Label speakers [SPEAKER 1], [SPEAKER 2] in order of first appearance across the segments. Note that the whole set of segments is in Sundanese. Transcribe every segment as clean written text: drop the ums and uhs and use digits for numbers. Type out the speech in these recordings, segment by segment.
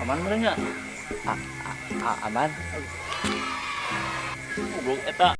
[SPEAKER 1] Aman meureun nya?
[SPEAKER 2] Aman.
[SPEAKER 1] Goblok eta.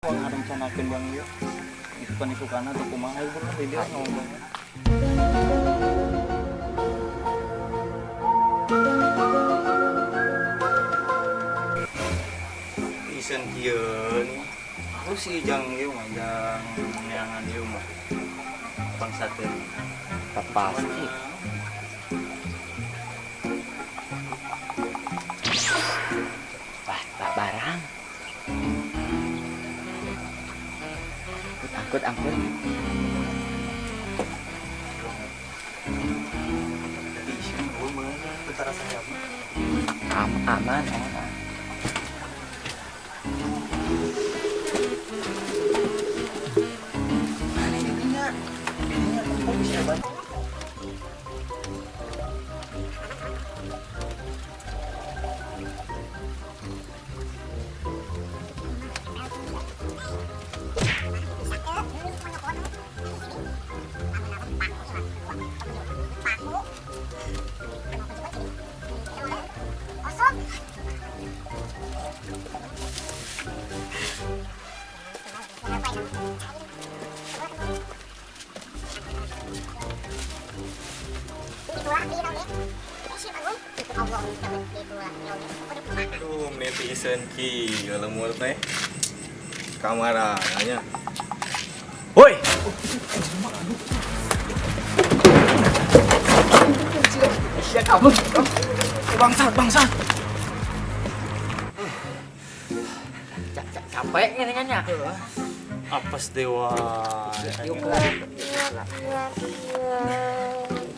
[SPEAKER 1] Ngarencanakeun bang ieu. Isukan-isukana atau kumaha ieu di dieu ngomong. Isen kieu halus sih jang ieu mah jang neangan ieu mah. Bangsateun.
[SPEAKER 2] Pasti. Wah, tak barang. Angkut, angkut. Aman, aman.
[SPEAKER 1] Mana ininya? Ininya kok bisa bantu?
[SPEAKER 3] Aduh, netizen ki lemur teh. Kamara nanya.
[SPEAKER 2] Woi. Sia kamu.
[SPEAKER 1] Bangsat, bangsat.
[SPEAKER 2] Capek ngeningannya.
[SPEAKER 1] Apes dewa.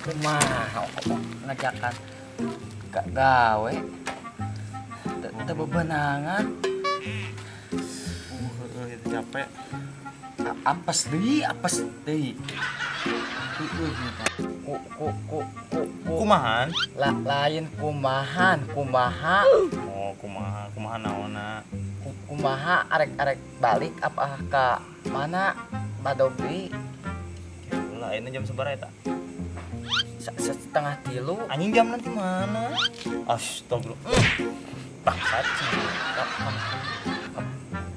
[SPEAKER 2] Kumaha ngajakan gak gawe. Teu bebenangan.
[SPEAKER 3] Itu capek.
[SPEAKER 2] Apes deui, apes deui. Ku ku ku ku
[SPEAKER 3] Kumahan?
[SPEAKER 2] Lain kumahan, kumaha.
[SPEAKER 3] Oh, kumaha, kumaha naonna?
[SPEAKER 2] Kumaha arek-arek balik apa ka mana badog deui?
[SPEAKER 3] Lah, ini jam sabaraha eta?
[SPEAKER 2] 2:30.
[SPEAKER 3] Anjing jam nanti mana? Astagfirullah. Bangsat.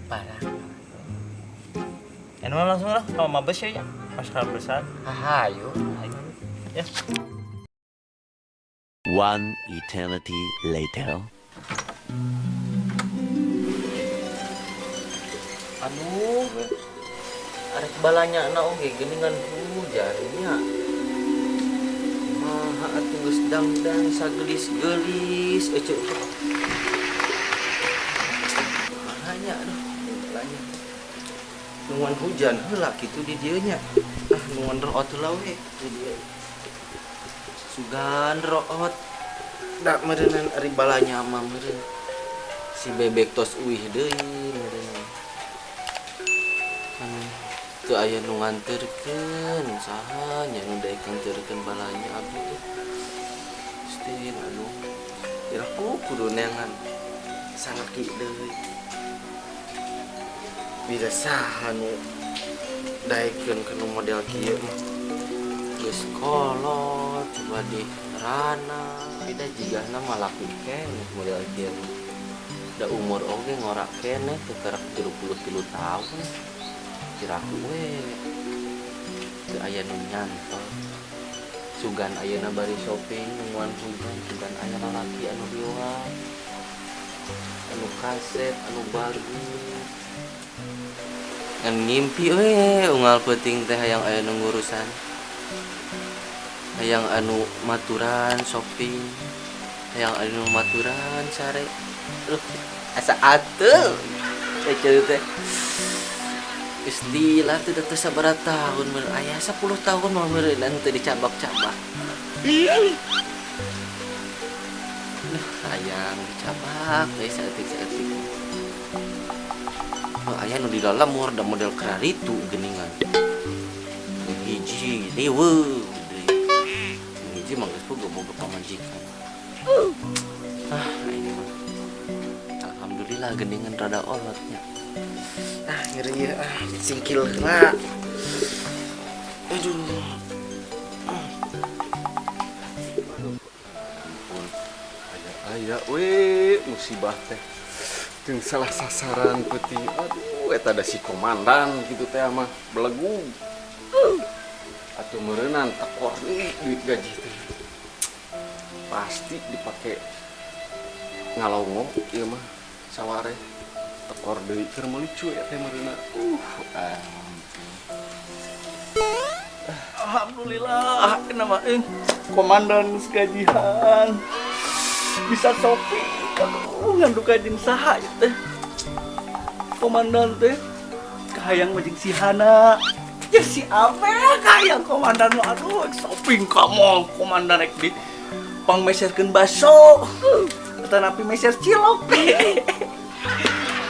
[SPEAKER 2] Parah.
[SPEAKER 3] Anu langsung lah ka Mabes ya. Pas besar.
[SPEAKER 2] Hahayu.
[SPEAKER 3] Ayo. Ya.
[SPEAKER 4] One eternity later.
[SPEAKER 2] Aduh, arek balanya na oge geuningan hujan nya. Maha atuh geus dangdan sagelis-gelis ece. Mahanya aduh balanya. Nungguan hujan heula kitu di dieu nya. Ah nungguan root heula we di dieu. Sugan root. Da meureunnan ari balanya mah meureun. Si bebek tos uih deui meureun. Teu aya nu nganterkeun, saha nya nu daek nganterkeun balanya abdi teh. Stin aduh. Iraku kudu neangan salaki deui. Bila saha nu daekeun kana model kieu mah. Geus kolot coba di rana. Beda jigana mah laku keneh model kieu mah. Da umur oge ngora keneh teu karak 33 tahun. Kiraku we teu aya nu nyantol. Sugan ayeuna bari shopping nungguan hujan, sugan aya lalaki anu liwat, anu kaset, anu bagus. Ngan ngimpi we unggal peuting teh hayang aya nu ngurusan. Hayang anu maturan shopping, hayang anu maturan sare. Aduh, asa atuh. Ece teh. Geus lila teh teu sabaraha tahun meureun aya 10 tahun mah meureun teu dicabak-cabak. Duh, hayang dicabak we saeutik-saeutik. Oh, aya nu di dalam da model kararitu geuningan. Nu hiji riweuh deui. Nu hiji mah geus boga pamajikan. Ah, ini mah. Alhamdulillah geuningan rada olot nya. Ah, ngeri ya, ah, singkil heula. Aduh.
[SPEAKER 5] Ampun. Aya we musibah teh. Jeung salah sasaran peuting. Aduh, eta da si komandan kitu teh mah belegug. Atuh meureunan tekor deui duit gaji teh. Pasti dipake ngalongo ieu mah saware. Tekor deui keur meuli cuy teh meureunna. Ampun.
[SPEAKER 1] Alhamdulillah, nama komandan geus gajian. Bisa shopping. Aduh, ngan duka jeung saha ieu teh. Komandan teh kahayang mah jeung si Hana. Ya si Amel kahayang komandan mah aduh shopping ka mall komandan rek di pangmeserkeun baso. Atanapi meser cilok.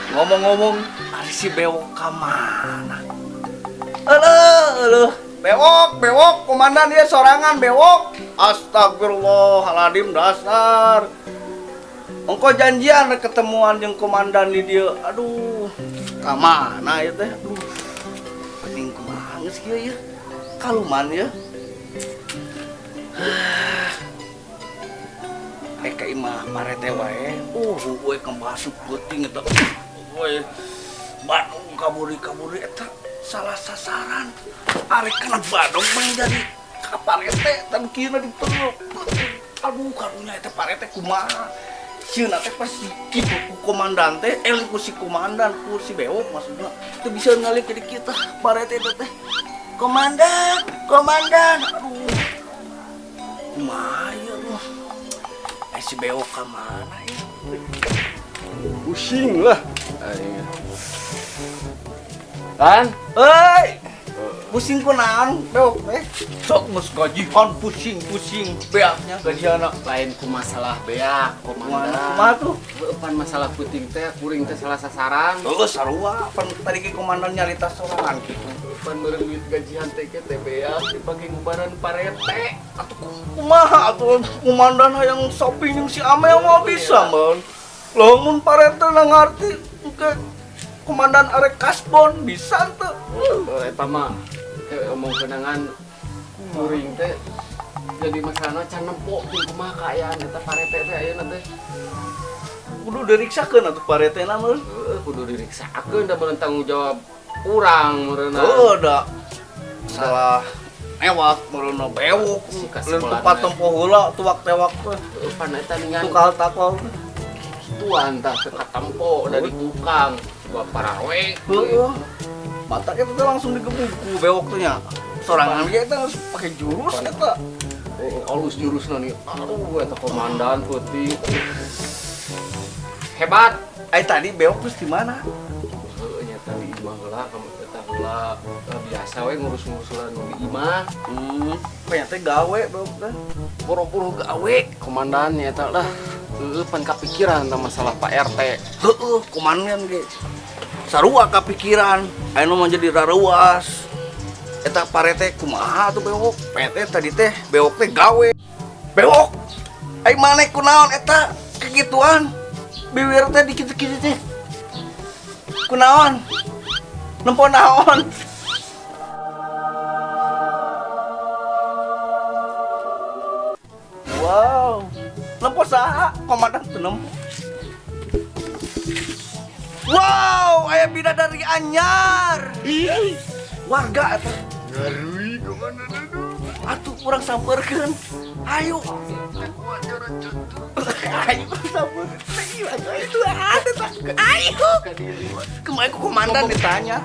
[SPEAKER 1] Ngomong-ngomong, ari si bewok ka mana? Euleuh, euleuh. Bewok, bewok, komandan dia sorangan bewok. Astagfirullahaladzim dasar. Ongko janjian rek ketemuan jeung komandan di dieu. Aduh, ka mana ieu teh? Aduh. Penting kumaha geus kieu ieu? Kaluman ieu. Ka imah parete wae. We kembasuk peuting eta. We Bandung kaburi-kaburi eta salah sasaran. Arek kana Bandung mah jadi ka parete tan kieu dipeluk. Aduh, karunya eta parete kumaha? Sieuna teh pasti kitu ku komandan teh, ku si komandan, ku si bewok maksudna. Teu bisa ngalik jadi kita parete eta teh. Komandan, komandan. Aduh. Kumaha ieu aduh. Si bewok ka mana ya?
[SPEAKER 5] Pusing lah. Aing. Tan,
[SPEAKER 1] Hei. Pusing ku naon bewok teh? Sok geus gajian pusing-pusing beaknya gajianna.
[SPEAKER 5] Lain ku masalah beak, komandan.
[SPEAKER 1] Kumaha tuh?
[SPEAKER 5] Pan masalah peuting teh kuring teh salah sasaran.
[SPEAKER 1] Heuh sarua, pan tadi ge komandan nyarita sorangan kitu.
[SPEAKER 5] Pan meureun duit gajian teh ke teh beak dipake ngubaran parete.
[SPEAKER 1] Atuh kumaha atuh komandan hayang shopping jeung si Amel mah bisa mun. Lamun parete na ngarti engke komandan arek kasbon bisa teu.
[SPEAKER 5] Eta mah omong kenangan kuring teh jadi masalahna can nempo jeung kumaha kaayaan eta parete teh ayeuna teh.
[SPEAKER 1] Kudu diriksakeun atuh paretena mah.
[SPEAKER 5] Heuh, kudu diriksakeun da meureun tanggung jawab urang meureunna.
[SPEAKER 1] Heuh da. Salah newak meureun bewok.
[SPEAKER 5] Si
[SPEAKER 1] Lain
[SPEAKER 5] kasekolah
[SPEAKER 1] tempat
[SPEAKER 5] na.
[SPEAKER 1] tempo heula tuak tewak teh.
[SPEAKER 5] Heuh, pan eta ningan
[SPEAKER 1] Tukal takol.
[SPEAKER 5] Kituan tah teu katempo da di tukang. Coba parawe.
[SPEAKER 1] Heuh. Mata kita tuh langsung digebuk ku bewok tuh nya. Sorangan ge eta harus pakai jurus eta.
[SPEAKER 5] Oh, alus jurusna nih. Aduh, eta komandan peuting. Hebat.
[SPEAKER 1] Ai tadi bewok terus di mana?
[SPEAKER 5] Heuh, nya tadi imah heula kamu eta heula. Biasa we ngurus-ngurus heula nu di imah.
[SPEAKER 1] Kayaknya teh gawe bewok teh.
[SPEAKER 5] Boro-boro gawe komandan nya eta lah. Heuh, pan kapikiran tentang masalah Pak RT.
[SPEAKER 1] Heueuh, komandan ge. Sarua kapikiran, aya nu mah jadi raruas. Eta parete kumaha atuh bewok? Parete tadi teh bewok teh gawe. Bewok. Ai maneh kunaon eta kegituan? Biwir teh dikitu-kitu teh. Kunaon? Nempo naon? Wow. Nempo saha? Komandan teu nempo. Wow, aya bidadari anyar. Warga eta.
[SPEAKER 5] Ngarui komandan aduh.
[SPEAKER 1] Atuh urang sampeurkeun. Ayo. Ayo sampeurkeun. Itu ada tak? Ayo. Kemarin ku komandan ditanya.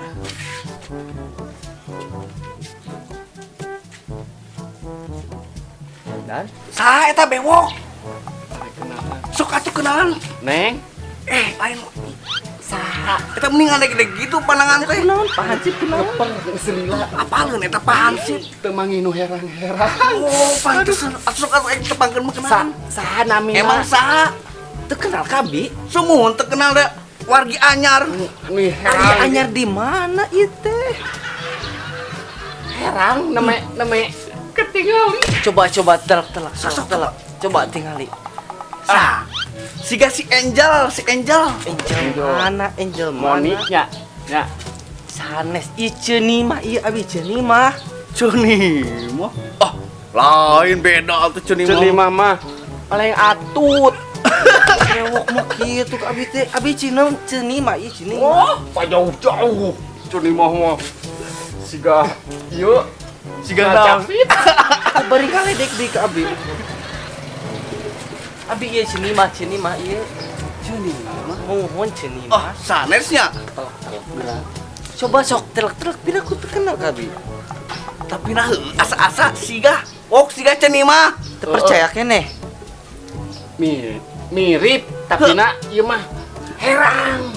[SPEAKER 2] Dan
[SPEAKER 1] Saha eta bewok? Sok atuh kenalan.
[SPEAKER 5] Neng,
[SPEAKER 1] Lain saha? Eta mending gede gitu pandangan teh.
[SPEAKER 2] kunaon Pak Hansip kunaon?
[SPEAKER 5] selila
[SPEAKER 1] Apaleun eta Pak Hansip?
[SPEAKER 5] teu manggih nu herang-herang.
[SPEAKER 1] Oh, pantesan. Atuh sok atuh aing tepangkeun mah kenalan.
[SPEAKER 2] Saha namina?
[SPEAKER 1] Emang saha?
[SPEAKER 2] Teu kenal kabi?
[SPEAKER 1] Sumuhun teu kenal da wargi anyar.
[SPEAKER 5] Nih
[SPEAKER 2] Wargi
[SPEAKER 5] herang.
[SPEAKER 2] anyar di mana ieu teh?
[SPEAKER 5] Herang neme neme ketinggali.
[SPEAKER 2] Coba-coba telak-telak,
[SPEAKER 1] Sok, sok,
[SPEAKER 2] telak. Coba tingali.
[SPEAKER 1] Ah. Siga si Angel, si Angel.
[SPEAKER 2] Angel mana? Angel mana?
[SPEAKER 5] Moniknya. Ya.
[SPEAKER 2] Sanes ieu ceuni mah, ieu abi ceuni mah.
[SPEAKER 1] Cuni mah. Ah, lain beda atuh ceuni mah.
[SPEAKER 5] Ceuni mama paling atut.
[SPEAKER 2] Bewok mah kitu ka abi teh. Abi ceuni ceuni mah ieu ceuni.
[SPEAKER 5] Wah, oh, jauh-jauh. Ceuni mah mah. Siga ieu
[SPEAKER 1] Siga naon?
[SPEAKER 5] Japit.
[SPEAKER 2] Bari kaledek deui ka abi. Abi ieu ceuni mah ieu.
[SPEAKER 1] Ceuni mah.
[SPEAKER 2] Mohon ceuni
[SPEAKER 1] Oh,
[SPEAKER 2] mah.
[SPEAKER 1] sanesnya.
[SPEAKER 2] Coba sok telak-telak pira ku teu kenal ka abi.
[SPEAKER 1] Tapi nah asa-asa siga. Oh, siga ceuni mah.
[SPEAKER 2] Teu percaya keneh.
[SPEAKER 5] Mirip tapi na ieu mah herang.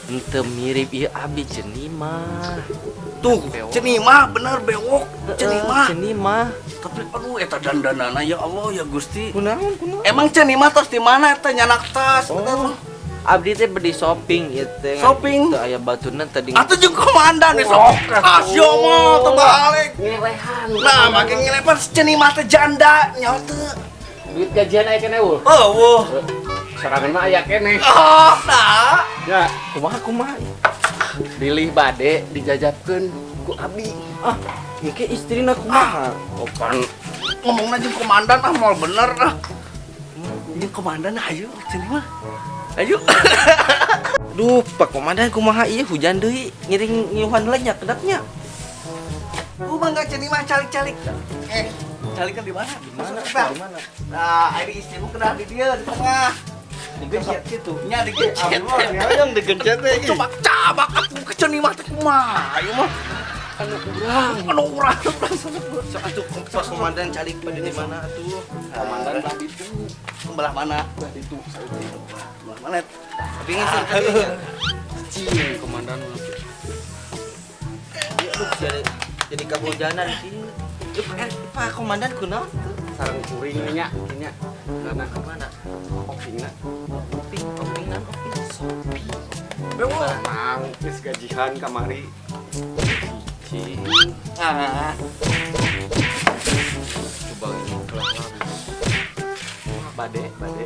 [SPEAKER 2] Henteu mirip ieu abi ceuni mah.
[SPEAKER 1] Tuh, ceuni mah bener bewok. Ceuni mah.
[SPEAKER 2] Ceuni mah.
[SPEAKER 1] Tapi aduh eta dandanana ya Allah ya Gusti.
[SPEAKER 2] Kunaon kunaon?
[SPEAKER 1] Emang ceuni mah tos di mana eta nyanak tas?
[SPEAKER 2] Oh. Abdi teh beli shopping ieu teh.
[SPEAKER 1] Shopping?
[SPEAKER 2] Teu aya batuna tadi.
[SPEAKER 1] Atuh jeung komandan we sok. Asyo mah teu balik.
[SPEAKER 5] Ngelehan.
[SPEAKER 1] Nah, makin ngelepar ceuni mah teh janda nyawa teu.
[SPEAKER 5] Duit gajian aya keneh eueuh.
[SPEAKER 1] Oh, wuh.
[SPEAKER 5] Sorangan mah aya keneh.
[SPEAKER 1] Oh, nah.
[SPEAKER 5] Ya,
[SPEAKER 2] Kumaha kumaha?
[SPEAKER 5] Bilih bade dijajabkeun ku abi.
[SPEAKER 2] Ah, engke istrina kumaha?
[SPEAKER 5] Opan
[SPEAKER 1] Ngomongna jeung komandan ah moal bener ah. Jeung komandan ayo ceuni mah. Ayo.
[SPEAKER 2] Duh, Pak Komandan kumaha ieu hujan deui ngiring ngiuhan heula nya kedapnya.
[SPEAKER 1] Kumaha enggak ceuni mah calik-calik. Calikan di mana?
[SPEAKER 2] Di mana?
[SPEAKER 1] Di mana? Nah, ini istrimu kena di dia di tengah.
[SPEAKER 2] Digencet kitu.
[SPEAKER 1] Nya digencet.
[SPEAKER 2] Hoyong digencet teh.
[SPEAKER 1] Coba cabak atuh ke ceuni mah teh kumaha ieu mah.
[SPEAKER 5] anu urang.
[SPEAKER 1] Anu urang.
[SPEAKER 2] Sok atuh Pak Komandan calik pada di mana atuh?
[SPEAKER 5] Komandan belah ditu.
[SPEAKER 1] Belah mana?
[SPEAKER 5] Belah ditu saeutik.
[SPEAKER 1] Belah mana?
[SPEAKER 2] Tapi ngisir ka dieu nya.
[SPEAKER 5] Cing komandan mah.
[SPEAKER 2] Aduh, jadi kahujanan sih. Pak Komandan kunaon tuh?
[SPEAKER 5] Sareng kuring nya nya. Mana
[SPEAKER 2] Ke mana?
[SPEAKER 5] opingna?
[SPEAKER 2] Oping, oping nan oping. Sopi.
[SPEAKER 1] Bewok.
[SPEAKER 5] Mang geus gajihan kamari. Cing.
[SPEAKER 1] Ah.
[SPEAKER 2] Coba ini kelar.
[SPEAKER 5] Bade, bade.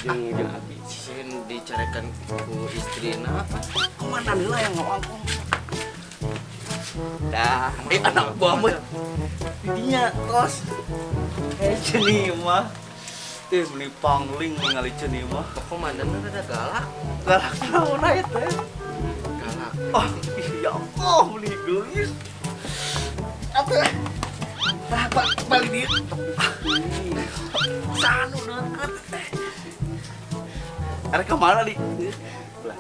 [SPEAKER 5] Jeung jeung abi.
[SPEAKER 2] Sieun dicarekan ku istrina.
[SPEAKER 1] Komandan heula yang ngomong. Dah, anak buah mah. Didinya tos. Ceuni mah. Eh, meni pangling ningali Ceuni mah.
[SPEAKER 2] Pak Komandan mah rada galak.
[SPEAKER 1] Galak naon aya teh?
[SPEAKER 2] Galak.
[SPEAKER 1] Oh, ih, ya Allah, meni geulis. Atuh. Tah, Pak, balik dieu. Sanu deukeut teh. Arek ka mana di?
[SPEAKER 2] Belah.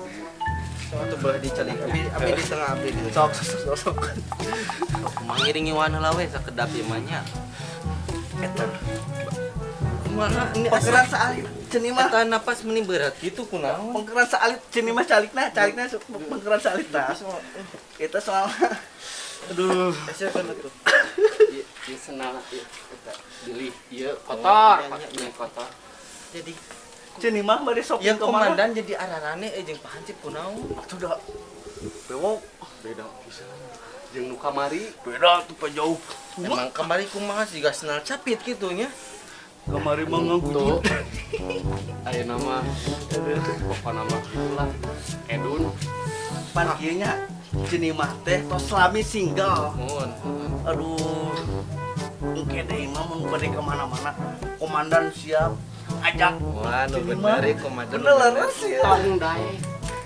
[SPEAKER 2] Sok atuh belah dicalik. Abi di tengah, abi di.
[SPEAKER 1] Sok sok sok sok.
[SPEAKER 2] Sok kumaha ngiring ngiwan heula we sakedap ieu mah nya.
[SPEAKER 1] Eta.
[SPEAKER 2] Kumaha ini
[SPEAKER 1] Pengkeran saalit Ceuni mah.
[SPEAKER 2] Eta napas meni berat gitu kunaon?
[SPEAKER 1] Pengkeran saalit Ceuni mah calikna, calikna pengkeran saalit tah. Eta soal aduh.
[SPEAKER 2] Asa kan atuh.
[SPEAKER 5] Ieu senal ieu eta bilih ieu kotor,
[SPEAKER 2] Oh, iya,
[SPEAKER 5] ieu kotor.
[SPEAKER 2] Jadi
[SPEAKER 1] Ceuni mah bade shopping
[SPEAKER 2] yang
[SPEAKER 1] ke mana?
[SPEAKER 2] komandan jadi ararane jeung Pak Hansip kunaon?
[SPEAKER 1] Atuh da. Bewok
[SPEAKER 5] Beda pisan. Jeung nu kamari.
[SPEAKER 1] Beda tuh Pak jauh.
[SPEAKER 2] Emang kamari kumaha siga senal capit gitu nya.
[SPEAKER 1] Kamari mah ngagujud.
[SPEAKER 5] Ayeuna mah pokona mah gitulah. Edun.
[SPEAKER 1] Pan kieu nya Ceuni mah teh tos lami single.
[SPEAKER 2] Mun.
[SPEAKER 1] Aduh. Engke deui mah mun bade ka mana-mana komandan siap ajak.
[SPEAKER 2] Wah, nu
[SPEAKER 1] Ceuni mah.
[SPEAKER 2] bener ya komandan.
[SPEAKER 1] Bener leres ya.
[SPEAKER 5] Tong daek.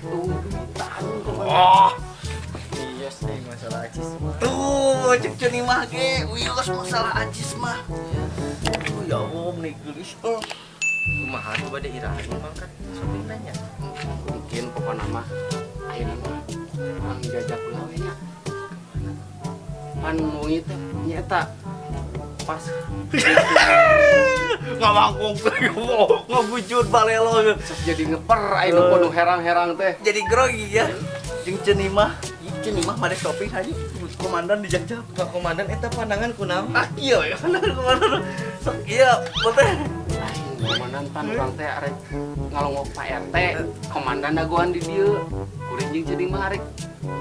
[SPEAKER 5] Tuh duitan komandan.
[SPEAKER 1] Oh,
[SPEAKER 2] Iya sih masalah acis mah.
[SPEAKER 1] tuh cek Ceuni mah ge wios masalah acis mah. Oh, ya Allah meni geulis. Oh.
[SPEAKER 2] Kumaha tuh bade iraha mangkat shopping nanya.
[SPEAKER 5] Mungkin pokona mah ayeuna mah urang jajak heula we nya. Pan wengi teh nya eta pas
[SPEAKER 1] Ngamangkung ngabujud balelo.
[SPEAKER 5] sok jadi ngeper aya nu kudu herang-herang teh.
[SPEAKER 1] Jadi grogi ya. Jeung Ceuni mah, ih, Ceuni mah bade shopping hayu komandan dijajak.
[SPEAKER 2] Pak Komandan eta pandangan kunaon?
[SPEAKER 1] Ah iya ya komandan komandan. Sok iya, teh.
[SPEAKER 5] Aing komandan pan urang teh arek ngalongok Pak RT, komandan dagoan di dieu. Kuring jeung Ceuni mah arek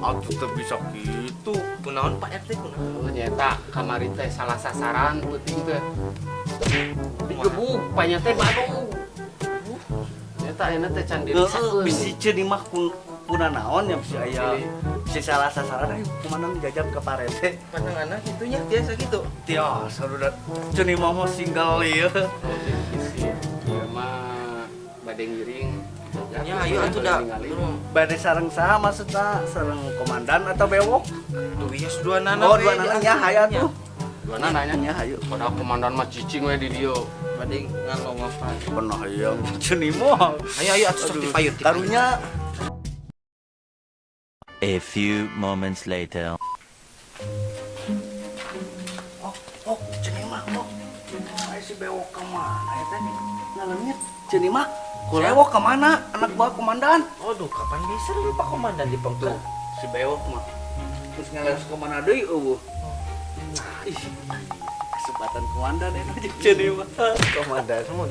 [SPEAKER 1] Atuh teu bisa gitu.
[SPEAKER 2] Kunaon Pak RT kunaon?
[SPEAKER 5] oh nyeta kamari teh salah sasaran peuting teh. Digebuk panya teh badung. Nyeta ayeuna teh can
[SPEAKER 1] Heeh,
[SPEAKER 5] dirisakeun.
[SPEAKER 1] bisi Ceuni mah kun kuna naon ya bisi aya bisi salah sasaran ayo komandan jajab ke Pak RT.
[SPEAKER 2] Pandanganna kitu nya biasa gitu.
[SPEAKER 1] Tiasa udah Ceuni mah mau single ieu.
[SPEAKER 5] Oh, bisi ieu mah bade ngiring.
[SPEAKER 2] Ya ayo atuh da.
[SPEAKER 1] Bade sareng saha maksudna? Sareng komandan atau bewok?
[SPEAKER 2] Duh wios dua nana.
[SPEAKER 1] Oh, dua nana nya hayu atuh.
[SPEAKER 5] Dua nana nya.
[SPEAKER 1] Nya hayu.
[SPEAKER 5] Padahal komandan mah cicing we di dieu.
[SPEAKER 2] Bade ngalongok Pak.
[SPEAKER 1] Pernah hayang Ceuni mah.
[SPEAKER 2] Ayo ayo atuh sok dipayun.
[SPEAKER 1] Karunya.
[SPEAKER 4] A few moments later.
[SPEAKER 1] Oh, oh, Ceuni mah, oh. Ayo si bewok ke mana ya teh? Ngaleungit Ceuni mah. Bewok ke mana? Anak buah komandan.
[SPEAKER 2] Aduh, kapan bisa lu Pak Komandan di pengker?
[SPEAKER 1] Si bewok mah. Terus ngaleus ke mana deui eueuh. Ih, kesempatan komandan eta jeung Ceuni mah.
[SPEAKER 2] Komandan mun.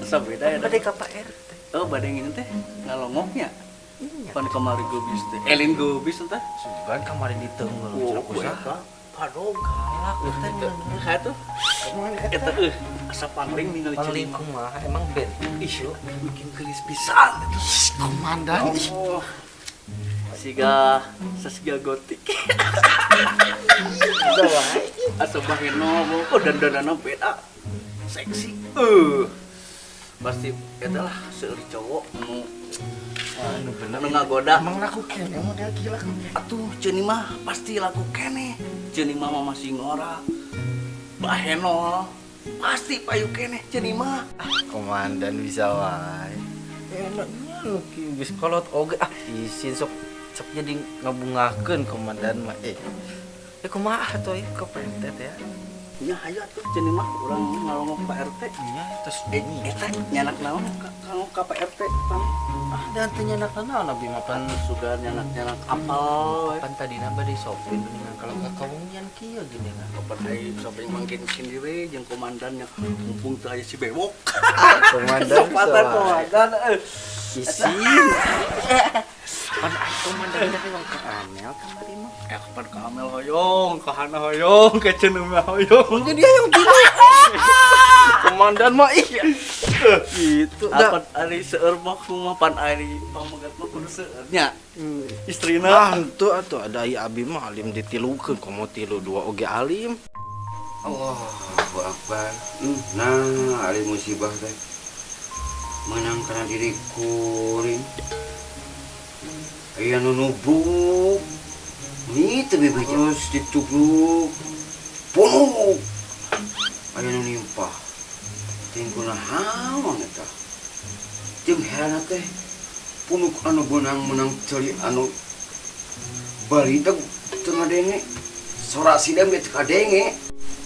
[SPEAKER 1] Asa beda ya.
[SPEAKER 2] Bade ka Pak RT.
[SPEAKER 1] Oh, bade ngini teh ngalongoknya.
[SPEAKER 2] Iya.
[SPEAKER 1] Pan kamari geulis teh. Elin geulis teh.
[SPEAKER 2] Sugan kemarin ditenggel
[SPEAKER 1] Oh,
[SPEAKER 2] cenah ku saha.
[SPEAKER 1] Padog.
[SPEAKER 2] Galak eta
[SPEAKER 1] Kayak tuh. Eta euy, asa pangling ningali
[SPEAKER 2] Paling
[SPEAKER 1] Ceuni mah.
[SPEAKER 2] kumaha emang ben.
[SPEAKER 1] Ih, bikin geulis pisan eta.
[SPEAKER 5] Komandan.
[SPEAKER 1] Oh. Siga sasiga gotik. Asa baheno, oh dandanana beda. Seksi. Pasti eta lah seueur cowok nu
[SPEAKER 2] Anu bener.
[SPEAKER 1] nu ngagoda.
[SPEAKER 2] Emang laku keneh model gila
[SPEAKER 1] Atuh Ceuni mah pasti laku keneh. Ceuni mah masih ngora. Bahenol pasti payu keneh Ceuni mah.
[SPEAKER 2] Komandan bisa wae. Enaknya nu kieu geus kolot oge ah isin sok sok jadi ngabungakeun komandan mah eh. Eh kumaha atuh ieu ke Pak RT teh ya?
[SPEAKER 1] Nya hayu atuh Ceuni mah urang ngalongok Pak RT.
[SPEAKER 2] Nya tos
[SPEAKER 1] Eh, eta nyanak naon ka kanggo ka Pak RT pan.
[SPEAKER 2] Ah dan teu nyanak naon abi mah pan
[SPEAKER 1] Sudah nyanak-nyanak apel we.
[SPEAKER 2] pan tadina bade shopping geuningan kalau ka kawengian kieu geuningan.
[SPEAKER 1] Kapan ai shopping mangkin sini we jeung komandannya mumpung teu aya si bewok.
[SPEAKER 2] Komandan
[SPEAKER 1] Kesempatan komandan eh.
[SPEAKER 2] Isin. Pan ai komandan teh wong ka Amel kamari mah.
[SPEAKER 1] Eh kapan ka Amel hoyong, ka Hana hoyong, ka Ceuneu mah hoyong.
[SPEAKER 2] Jadi hayang tilu. Komandan mah ih. Gitu.
[SPEAKER 1] Apa ari seueur mah kumaha pan ari pamegat mah kudu seueur nya. Istrina.
[SPEAKER 2] Ah, henteu atuh ada ai abi mah alim ditilukeun komo tilu dua oge alim.
[SPEAKER 6] Allahu Akbar. Nah, ari musibah teh. Menang kana diri kuring. Aya nu nubruk. Ni teu bebeja. Terus ditubruk. Punuk. Aya nu nimpah. Teuing kunaon eta. Jeung heranna teh punuk anu beunang-meunang ceuli anu baliteg teu ngadenge. Sora sidam ge teu kadenge.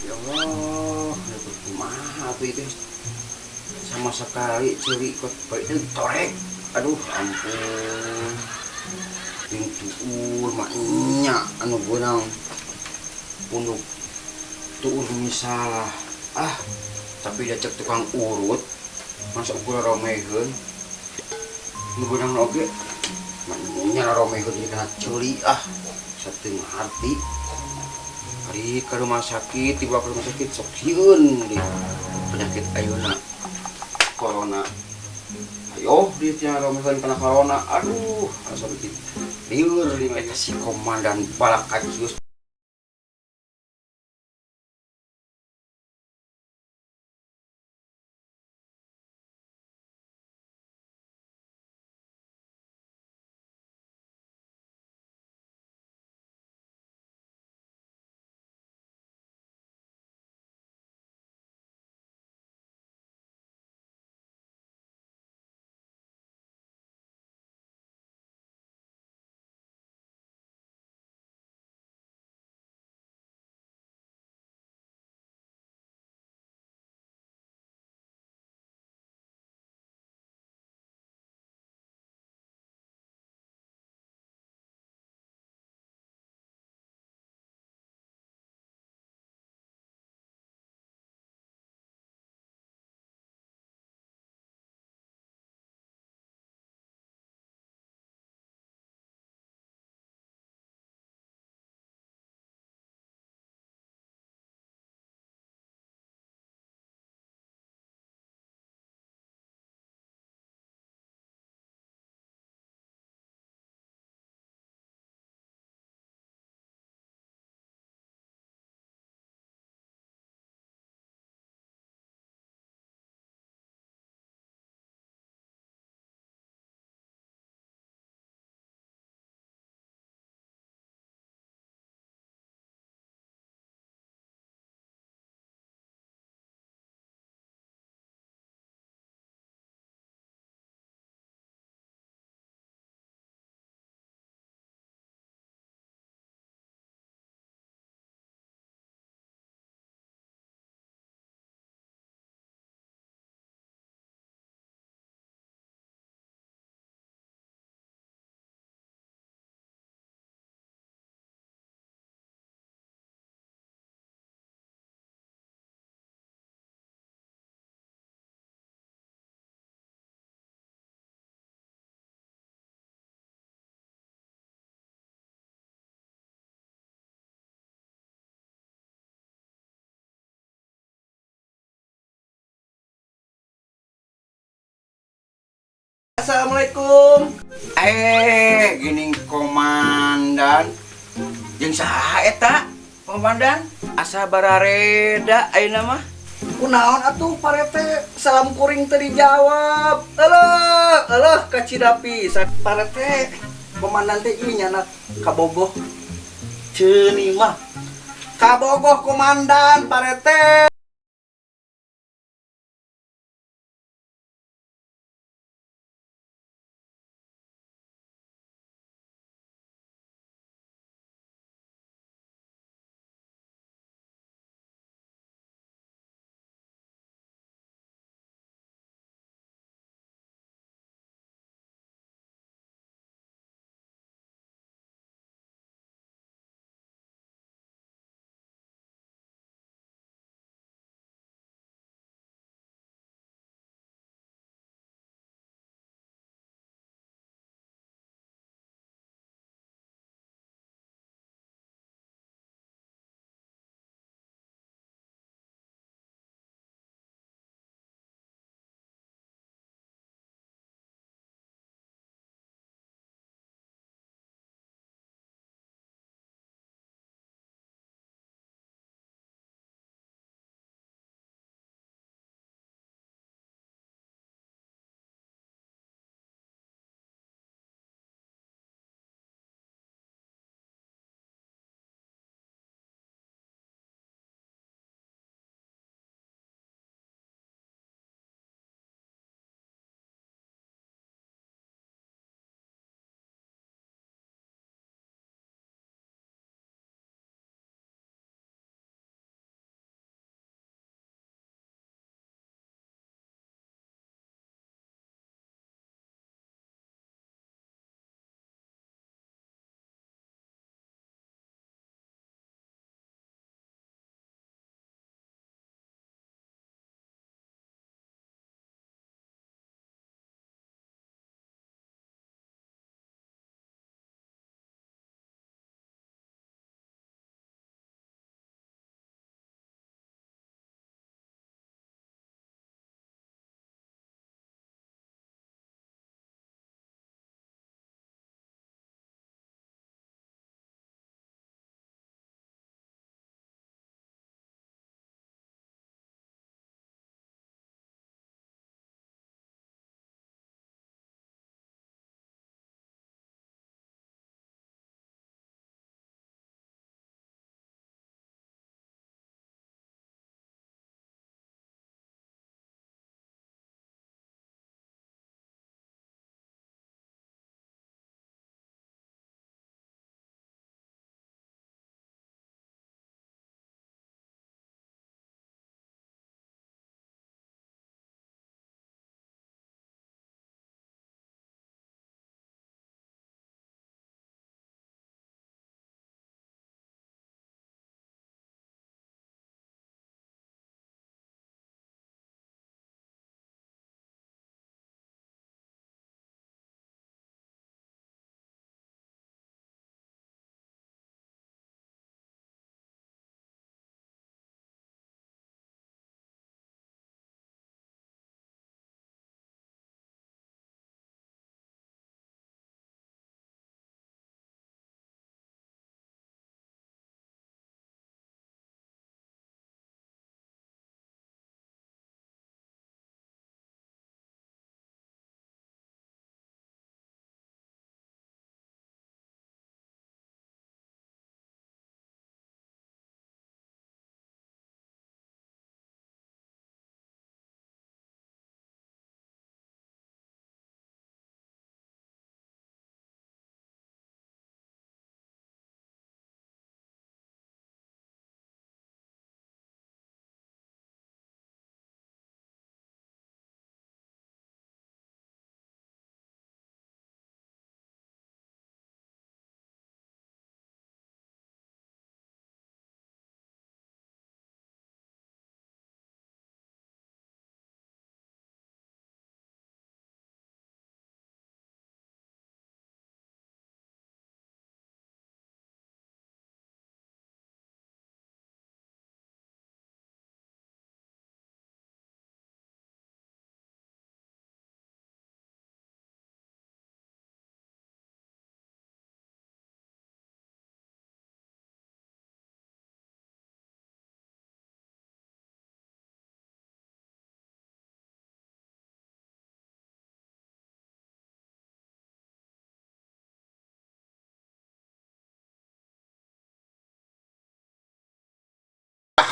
[SPEAKER 6] Ya Allah, kumaha atuh ieu teh? Sama sekali ceuli kot baliteg torek. Aduh ampun. Jeung tuur mah nya anu beunang punuk tuur misalah. Ah, tapi da cek tukang urut masa ukur romeheun. Nu beunang oge mah nya romeheun jadi kana ceuli ah. Sateuing harti. Ari ka rumah sakit, dibawa ke rumah sakit sok sieun deui. Penyakit ayeuna corona. Ayo dia cenah romeheun kana corona. Aduh, asa bikin lieur deui eta si komandan Balakacius. Assalamualaikum. Gini komandan. Jeung saha eta? Komandan, asa barareda ayeuna mah.
[SPEAKER 1] Kunaon atuh parete salam kuring teu dijawab. Eleuh, eleuh kacida pisan parete. Komandan teh ieu nyana kabogoh. Ceuni mah. Kabogoh komandan parete.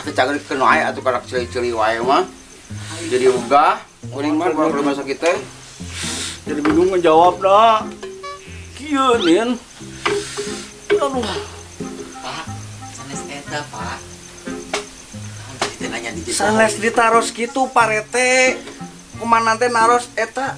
[SPEAKER 6] teu cager keun wae atuh karak ceuli-ceuli wae mah. Jadi ogah kuring mah ke rumah sakit teh.
[SPEAKER 1] Jadi bingung ngejawab dah. Kieu nin. Aduh.
[SPEAKER 2] Pak, sanes eta, Pak. Naon tadi teh nanya di jero?
[SPEAKER 1] Sanes ditaros kitu parete. Kumaha teh naros eta.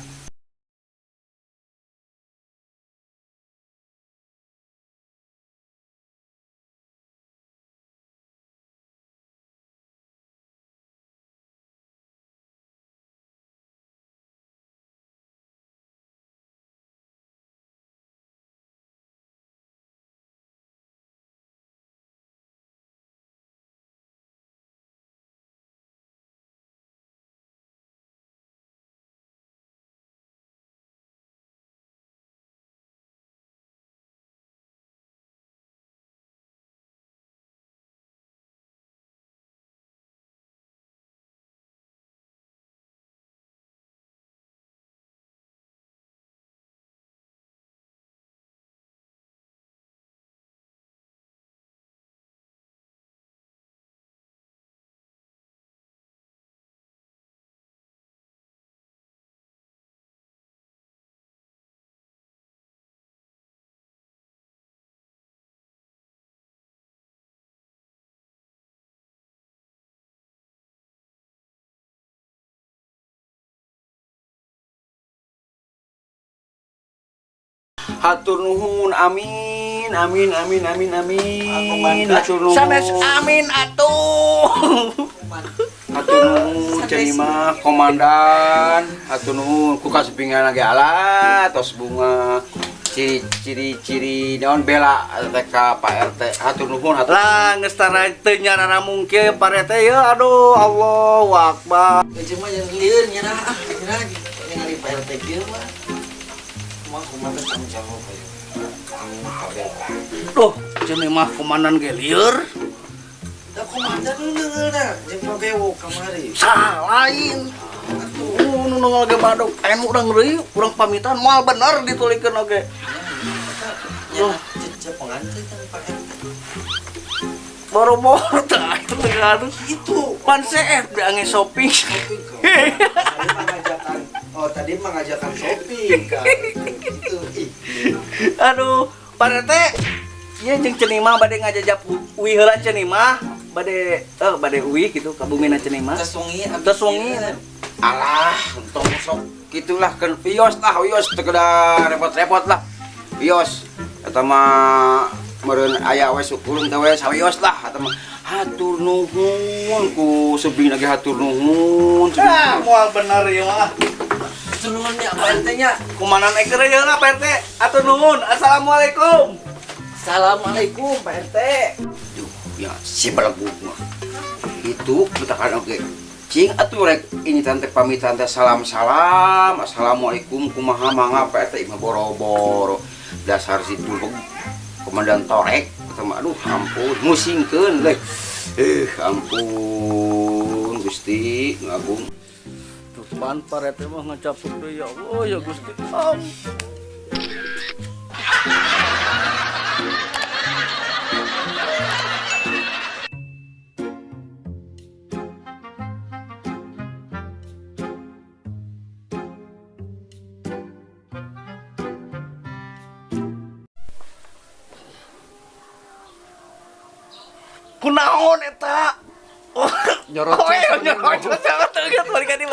[SPEAKER 6] Hatur nuhun, amin, amin, amin, amin, amin. Hatur nuhun.
[SPEAKER 1] Sanes amin atuh.
[SPEAKER 6] Hatur nuhun cenimah komandan. Hatur nuhun ku kasupingan ge ala tos bunga. Ciri-ciri naon bela TK Pak RT. Hatur nuhun, hatur.
[SPEAKER 1] Lah geus tara teu nyarara mungkin parete ya aduh Allahu Akbar.
[SPEAKER 2] Cuma yang lieur nyerah ah, nyerah ningali Pak RT kieu mah. Mah kumaha teh tanggung jawab aya. Kabeh.
[SPEAKER 1] Duh, cenimah komandan ge lieur.
[SPEAKER 2] Da komandan nu neungeulna jeung pabewok kamari.
[SPEAKER 1] Sah lain. Atuh nu nongol ge badog. Aya nu urang deui, urang pamitan moal bener ditulikeun oge.
[SPEAKER 2] Duh, cecep pengantin kan Pak RT.
[SPEAKER 1] Boro-boro tah itu teh aduh.
[SPEAKER 2] Itu
[SPEAKER 1] Pan CF di ange shopping.
[SPEAKER 2] shopping kan. Tadi mengajakan, oh tadi mengajakan shopping kan. Gitu. Ih,
[SPEAKER 1] Aduh, Pak RT. Ieu jeung cenimah bade ngajajap uih heula cenimah, bade bade uih gitu ka bumina cenimah.
[SPEAKER 2] tos wengi abdi.
[SPEAKER 1] Tos wengi.
[SPEAKER 6] Alah, entong sok gitulah kan wios lah, wios teu kedah repot-repot lah. Wios eta mah meureun aya we syukur teh we sawios lah eta mah hatur nuhun ku subing lagi hatur nuhun.
[SPEAKER 1] Ah, moal bener ieu mah.
[SPEAKER 2] Hatur nuhun nya Pak RT nya.
[SPEAKER 1] Kumanan eker ieu lah Pak RT. Atur nuhun. Assalamualaikum.
[SPEAKER 2] Assalamualaikum Pak RT.
[SPEAKER 6] Duh, ya si belegug mah. Itu betakan oge. Cing atuh rek ini tante pamitan teh salam-salam. Assalamualaikum kumaha mangga Pak RT mah boro-boro. Dasar si dulug komandan torek eta mah aduh ampun musingkeun leuh. Ampun Gusti ngagung.
[SPEAKER 1] Tuh pan Pak RT mah ngacapuk deui ya Allah ya Gusti. Ampun. Kunaon eta?
[SPEAKER 5] Nyorocos.
[SPEAKER 1] Oh, nyorocos. Balik balik.